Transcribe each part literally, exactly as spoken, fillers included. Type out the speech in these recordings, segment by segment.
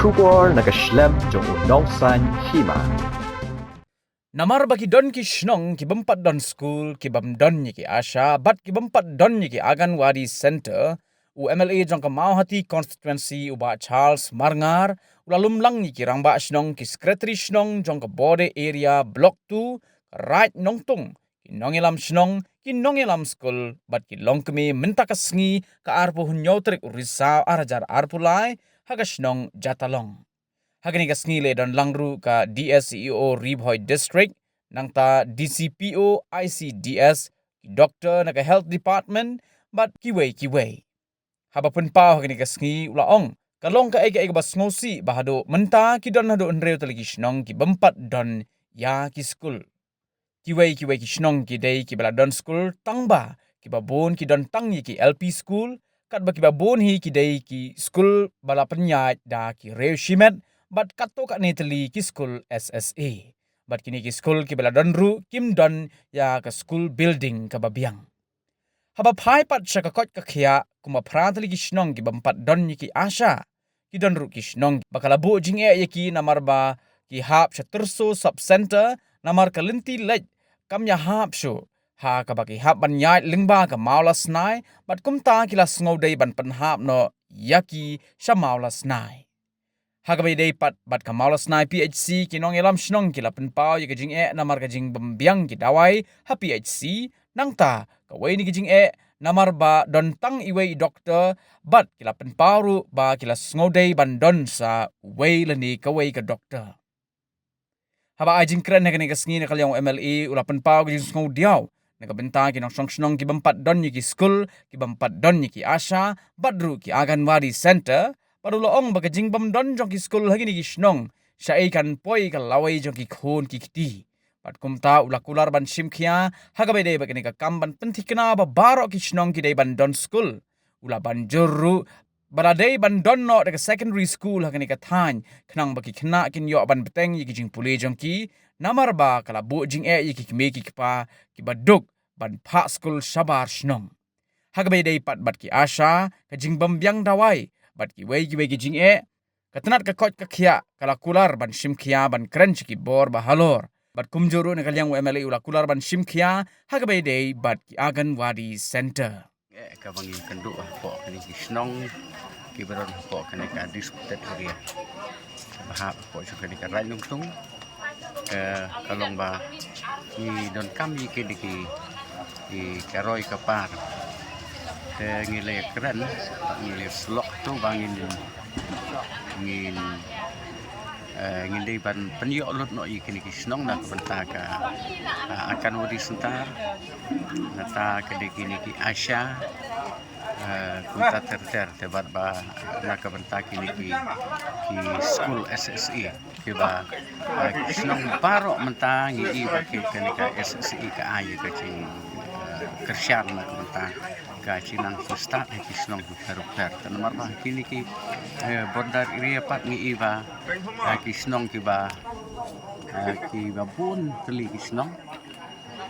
Khubor na ka shlem jong u nongsan hima. Namar ba ki don ki shnong ki bym pat don skul, ki bym don ïa ki ASHA bad ki bym pat don ïa ki Anganwadi Centre, u MLA jong ka Mawhati Constituency, u Bah Charles Marngar, u la lum lang ïa ki rangbah shnong, ki secretary shnong jong ka Bode Area Block two, ka Raid Nongtung, ki nongïalam shnong, ki nongïalam skul bad ki longkmie mynta ka sngi, ka arphew hynñiew tarik u Risaw ar hajar arphew lai, ha ka shnong Jatalong. Ha kane ka sngi la don lang ruh ka DSEO Ri Bhoi District, nangta DCPO ICDS, ki doktor na ka Health Department bad kiwei kiwei. Haba pynpaw ha kane ka sngi u la ong, ka long kaei kaei kaba sngewsih ba haduh mynta ki don haduh hynriew tylli ki shnong ki bym pat don ïa ki skul. Kiwei kiwei ki shnong ki dei kiba la don skul tang ba kiba bun ki don tang ïa ki LP skul, katba kiba bun hi ki dei ki skul ba la pynïaid da ki riew shimet bad katto katne tylli ki skul SSA. Bad kine ki skul kiba la don ruh kim don ïa ka skul building kaba biang. Haba phai pat sha ka koit ka khiah, kumba phra tylli ki shnong ki bym pat don ïa ki ASHA. Ki don ruh ki shnong ba ka la buh jingeh ïa ki namar ba ki hap sha Tyrso Sub Centre namar ka lynti leit kam ïahap shuh, ha kaba ki hap ban ïaid lyngba ka Mawlasnai, bad kumta ki la sngewdei ban pynhap noh ïa ki sha Mawlasnai. Ha kaba ïadei pat bad ka Mawlasnai PHC, ki nongïalam shnong ki la pynpaw ïa ka jingeh namar ka jingbymbiang ki dawai ha PHC, nangta kawei na ki jingeh namar ba don tang iwei i doktor, bad ki la pynpaw ruh ba ki la sngewdei ban don sa uwei lane kawei ka doktor. Haba ai jingkren ha kane ka sngi na ka liang u MLA u la pynpaw ka jingsngewdiaw na ka bynta ki nongshong shnong ki bym pat don ïa ki skul, ki bym pat don ïa ki ASHA bad ruh ki Anganwadi Centre, bad u la ong ba ka jingbym don jong ki skul ha kine ki shnong shaei kan poi ka lawei jong ki khun ki kti. Bad kumta u la kular ban shim khia ha kaba ïadei bad kane ka kam ban pynthikna ba baroh ki shnong ki dei ban don skul. U la ban jur ruh ba la dei ban don noh da ka secondary school ha kane ka thaiñ, khnang ba ki khynnah kin ïoh ban bteng ïa ki jingpule jong ki, namar ba ka la buh jingeh ïa ki kmie ki kpa kiba duk ban phah skul shabar shnong. Ha kaba ïadei pat bad ki ASHA, ka jingbymbiang dawai bad kiwei kiwei ki jingeh, ka tnat ka koit ka khiah ka la kular ban shim khia ban kren sha ki bor ba halor. Bad kumjuh ruh na ka liang u MLA u la kular ban shim khia ha kaba ïadei bad ki Anganwadi Centre. Eh, kaba ngi kynduh hapoh kane ki shnong kiba don hapoh kane ka disputed area, ba hap hapoh sha kane ka Raid Nongtung, eh, ka long ba ngi donkam ïa kine ki, ki ka roi ka par. Te ngi la kren, ngi la slok tu ba ngin, ngin, eh, ngin dei ban pynïoh lut noh ïa kine ki shnong na ka bynta ka, ah, Anganwadi Centre, nangta ka dei kine ki ASHA, eh, kumta ter ter, te bad ba na ka bynta kine ki, ki skul SSA kiba, eh, ki shnong baroh mynta ngi i ba ki kane ka SSA ka ai ka jing, eh, kyrshan na ka bynta ka jingnang jingstad ha ki shnong bapher bapher. Te namar ba kine ki, eh, border area pat ngi i ba, eh, ki shnong kiba, eh, kiba bun tylli ki shnong,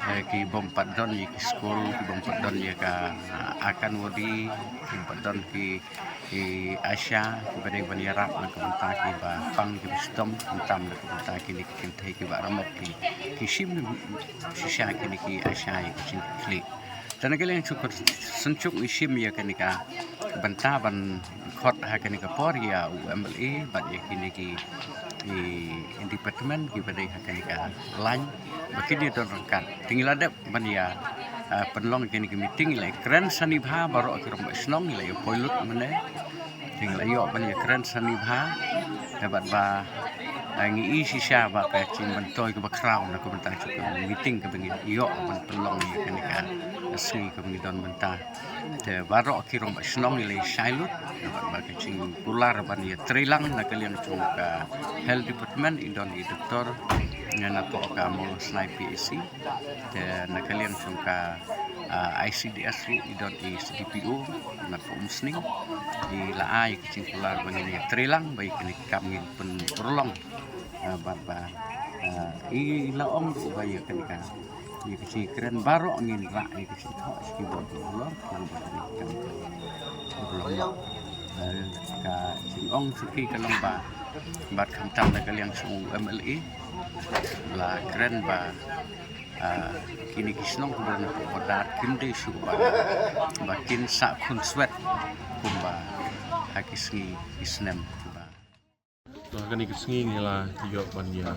eh, ki bym pat don ïa ki skul, ki bym pat don ïa ka, ah, Anganwadi, ki bym pat don ki, ki ASHA kiba dei ban ïarap na ka bynta kiba pang kiba shitom, khamtam na ka bynta kine ki kynthei kiba armet ki, ki shim shisha kine ki ASHA ïa ki jingkitkhlieh. Te na ka liang jong ka Synshar ngi shim ïa kane ka bynta ban khot ha kane ka por ïa u MLA bad ïa kine ki, ki department kiba dei ha kane ka lain ba kin ïa don ryngkat. Te ngi la dep ban ïa, ah, pynlong kane ka meeting, ngi la kren sani bha baroh ki rangbah shnong, ngi la ïa poi lut mynne. Te ngi la ïoh ban ïa kren sani bha, te bad ba, eh, ngi i shisha ba ka jingmyntoi kaba khraw na ka bynta jong ka meeting kaba ngi ïoh ban pynlong ïa kane ka sngi kaba ngi don mynta. Te baroh ki rangbah shnong ngi la ïa shai lut, te bad ba ka jingkular ban ïa treilang na ka liang jong ka Health Department i don i doktor, na, napoh ka Mawlasnai PHC. Te na ka liang jong ka, ah, ICDS ruh i don i CDPO napoh Umsning. I la ai ka jingkular ba ngin ïa treilang ba ïa kane ka kam ngin pynurlong. Ah, bad ba, ah, i la ong ruh ba ïa kane ka, ïa ka jingkren baroh ngin rah ïa ka jingthoh sha ki bor ba halor khnang ba kane ka kam kan urlong. Ah, ka jingong sha ki ka long ba Bad khamtam na ka liang jong u M L A la kren ba, ah, kine ki shnong kiba don hapoh border kim dei shuh ba, ba kin sah khun swet kumba ha ki sngi ki snem kiba. To ha kane ka sngi ngi la ïoh ban ïa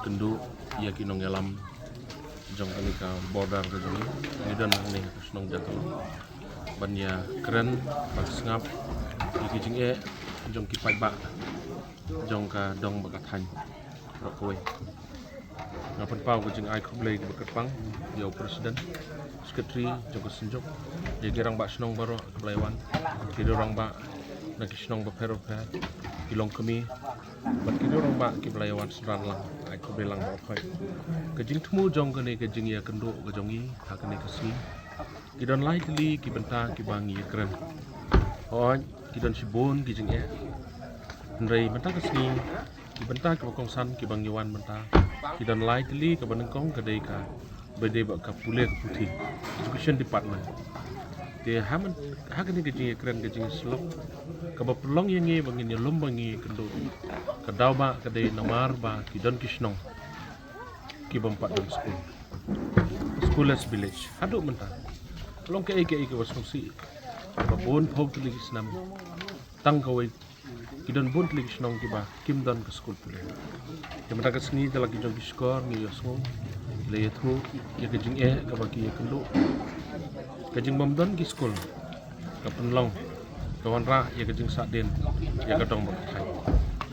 kynduh ïa ki nongïalam jong kane ka border ka jong ngi. Ngi don hangne ha ka shnong Jatolong ban ïa kren ban sngap ïa ki jingeh jong ki paidbah jong ka dong bad ka thaiñ baroh kawei. Nga pynpaw ka jingai khublei kaba kyrpang ïa u president, secretary jong ka synjuk, ïa ki rangbah shnong baroh kiba la ïa wan, ki rangbah na ki shnong bapher bapher, ki longkmie bad ki rangbah kiba la ïa wan synran lang. Ai khublei lang baroh khoit. Ka jingthmu jong kane ka jingïakynduh ka jong ngi ha kane ka sngi, ki don lai tylli ki bynta kiba ngi ïakren. Hooid, ki don shibun ki jingeh, hynrei mynta ka sngi ki bynta kiba kongsan kiba ngi wan mynta, ki don lai tylli. Kaba nyngkong ka dei kaba dei bad ka pule ka puthi, education department. Te ha man, ha kane ka jingïakren ka jingïasyllok, kaba pynlong ïa ngi ba ngin ïalum ba ngi ïakynduh, ka daw ba ka dei namar ba ki don ki shnong ki bym pat don skul, schoolless village haduh mynta. Long kaei kaei kaba sngewsih, kaba bun phew tylli ki snem, tang kawei, ki don bun tylli ki shnong kiba kim don ka skul pule. Te mynta ka sngi da la ki jong ki shkor ngi ïohsngew, la ïathuh ïa ka jingeh kaba ki ïakynduh, ka jingbym don ki skul, ka pynlong, ka wanrah ïa ka jingsahdien ïa ka dong bad ka thaiñ.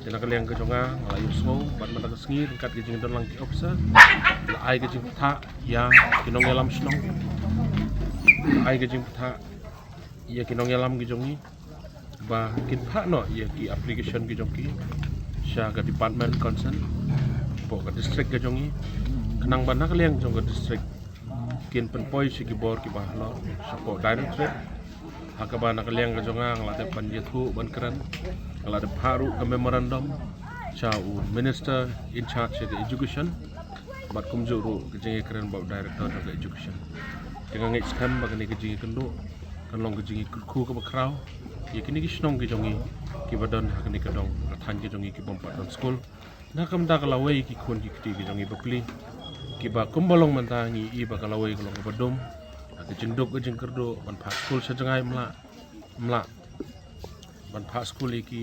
Te na ka liang ka jong nga, nga la ïohsngew bad mynta ka sngi ryngkat ka jingdon lang ki officer, la ai ka jingpyntha ïa ki nongïalam shnong, ai ka jingpyntha ïa ki nongïalam ki jong ngi ba kin phah noh ïa ki application ki jong ki sha ka department concern hapoh ka district ka jong ngi, khnang ba na ka liang jong ka district kin pynpoi sha ki bor kiba halor, shapoh directorate. Ha kaba na ka liang ka jong nga, nga la dep ban ïathuh ban kren, nga la dep phah ruh ka memorandum sha u minister in charge sha ka education, bad kumjuh ruh ka jingïakren bad u director jong ka education. Te nga ngeit skhem ba kane ka jingïakynduh kan long ka jingïakynduh kaba khraw ïa kine ki shnong ki jong ngi kiba don ha kane ka dong ka thaiñ ki jong ngi ki bym pat don skul. Na ka bynta ka lawei ki khun ki kti ki jong ngi bapli, kiba kumba long mynta ngi i ba ka lawei ka long kaba dum, ha ka jingduk ka jingkyrduh, ban phah skul sha jngai mla mla, ban phah skul ïa ki,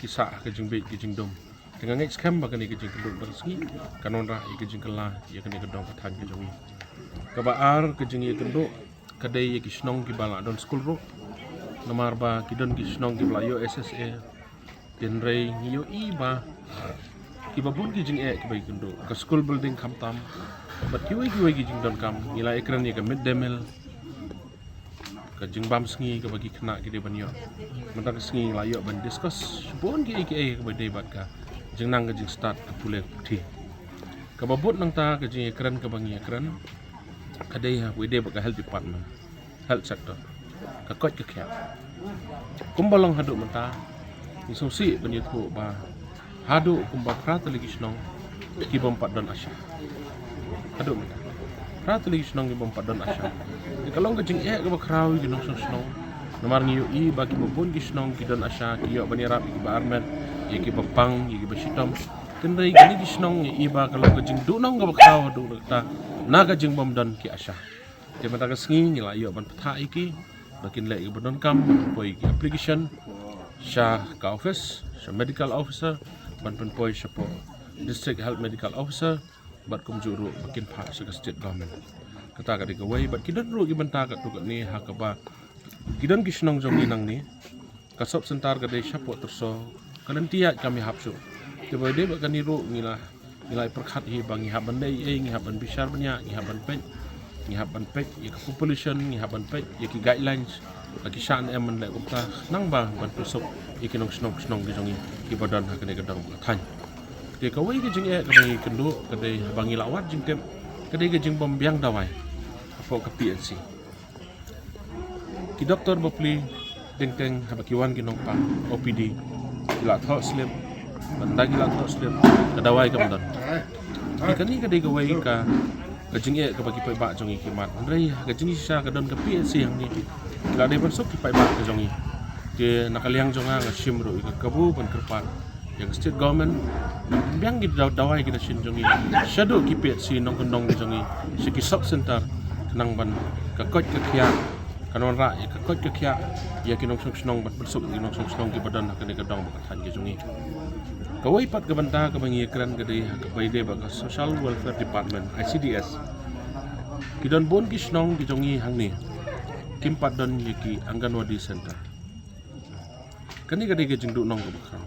ki sah ha ka jingbieit ka jingdum. Te nga ngeit skhem ba kane ka jingkynduh mynta ka sngi kan wanrah ïa ka jingkylla ïa kane ka dong ka thaiñ ka jong ngi. Kaba ar ka jingïakynduh ka dei ïa ki shnong kiba la don skul ruh, namar ba ki don ki shnong kiba la ïoh S S A. Hynrei ngi ïohi ba kiba bun ki jingeh kiba ïakynduh, ka school building khamtam bad kiwei kiwei ki jingdonkam. Ngi la ïakren ïa ka mid day meal, ka jingbam sngi kaba ki khynnah ki dei ban ïoh. Mynta ka sngi ngi la ïoh ban discuss shibun kiei kiei kaba dei bad ka jingnang ka jingstad ka pule ka puthi. Kaba bud nangta ka jingïakren kaba ngi ïakren ka dei ha kaba dei bad ka health department, health sector, ka koit ka khiah. Kumba long haduh mynta, ngi sngewsih ban ïathuh ba haduh kumba phra tylli ki shnong ki bym pat don ASHA. Haduh mynta phra tylli ki shnong ki bym pat don ASHA. Te ka long ka jingeh kaba khraw ïa ki nongshong shnong. Namar ngi ïohi ba kiba bun ki shnong ki don ASHA, ki ïoh ban ïarap ïa kiba armet, ïa kiba pang, ïa kiba shitom. Hynrei kine ki shnong ngi ïohi ba ka long ka jingduhnong kaba khraw haduh katta na ka jingbym don ki ASHA. Te mynta ka sngi ngi la ïoh ban pyntha ïa ki ba kin leh ïa kiba donkam, poi ïa ki application sha ka office, sha medical officer, ban pynpoi shapoh district health medical officer, bad kumjuh ruh ba kin phah sha ka state government. Kata ka dei kawei, bad ki don ruh ki bynta katto katne ha kaba ki don ki shnong jong ngi nangne. Ka sub center ka dei shapoh Tyrso, ka lynti ïaid kam ïahap shuh. Te ba dei bad kane ruh ngi la, ngi la pyrkhat hi ba ngi hap ban leh ei, ngi hap ban bishar bniah, ngi hap ban peit, ngi hap ban peit ïa ka population, ngi hap ban peit ïa ki guidelines, la ki shah ne em ban leh kumta, khnang ba ban pynsuk ïa ki nongshnong shnong ki jong ngi kiba don ha kane ka dong ka thaiñ. Te kawei ka jingeh kaba ngi kynduh ka dei haba ngi la wad jingtip, ka dei ka jingbym biang dawai hapoh ka P H C. Ki doktor bapli, teng teng haba ki wan ki nongpang O P D, ki la thoh slip, bad ynda ki la thoh slip, ka dawai kam don. Te kane ka dei kawei ka, ka jingeh kaba ki paidbah jong ngi ki mad. Hynrei ha ka jingshisha ka don ka P H C hangne, ki la dei ban suk ki paidbah ka jong ngi. Te na ka liang jong nga nga shim ruh ïa ka kabu ban kyrpad ïa ka state government ban pynbiang ki daw- dawai ki dashin jong ngi shaduh ki P H C nongkyndong ki jong ngi sha ki sub center, khnang ban ka koit ka khiah, ka nongrah ïa ka koit ka khiah ïa ki nongshong shnong ban pynsuk ïa ki nongshong shnong kiba don ha kane ka dong bad ka thaiñ ki jong ngi. Kawei pat ka bynta kaba ngi ïakren ka dei ha kaba ïadei bad ka Social Welfare Department, I C D S. Ki don bun ki shnong ki jong ngi hangne kim pat don ïa ki Anganwadi Center. Kane ka dei ka jingduhnong kaba khraw.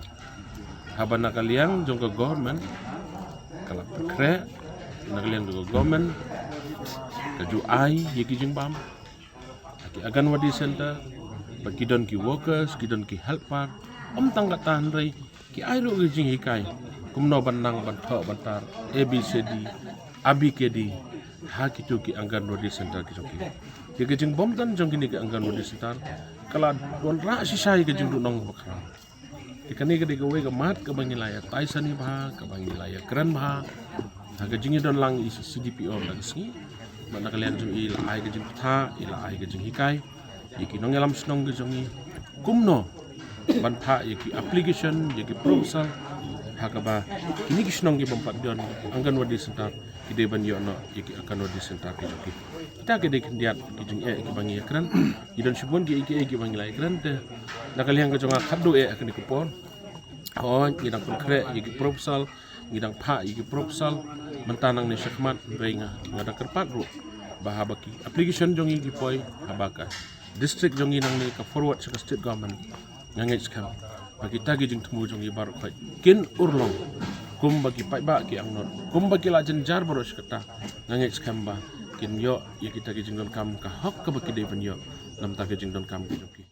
Haba na ka liang jong ka government ka la pynkhreh, na ka liang jong ka government ka ju ai ïa ki jingbam ha ki Anganwadi Center, bad ki don ki workers, ki don ki helper. Ym tang katta hynrei ki ai ruh ki jinghikai kumno ban nang ban thoh ban tar A B C D, A B K D ha kito ki Anganwadi Center ki jong ki. Ki, ki jingbymdon jong kine ki Anganwadi Center ka la wanrah shisha ïa ka jingduhnong kaba khraw. Te kane ka dei kawei ka mat kaba ngi la ïa tai sani bha, kaba ngi la ïakren bha ha ka jingïadon lang ïa C D P O la ka sngi. Bad na ka liang jong i la ai ka jingbthah, i la ai ka jinghikai ïa ki nongïalam shnong ki jong ngi kumno ban phah ïa ki application, ïa ki proposal, ha kaba kine ki shnong ki bym pat don Anganwadi Center ki dei ban ïoh noh ïa ki Anganwadi Center ki jong ki. Kita ki dei khyndiat ki jingeh kiba ngi ïakren. Ki don shibun ki, ki, kiba ngi la ïakren, te na ka liang ka jong nga khatduh eh ha kane ka por. Hooid, ngi dang pynkhreh ïa ki proposal, ngi dang phah ïa ki proposal mynta nangne shakhmat, hynrei nga, nga dang kyrpad ruh ba haba ki application jong ngi ki poi haba ka district jong ngi nangne ka forward sha ka state government, nga ngeit skhem ba kita ki jingthmu jong ngi baroh khoit kin urlong kumba ki paidbah ki angnud, kumba ki la jynjar baroh shi katta. Nga ngeit skhem ba kin ïoh ïa kita ki jingdonkam ka hok kaba ki dei ban ïoh na bynta ki jingdonkam ki jong ki.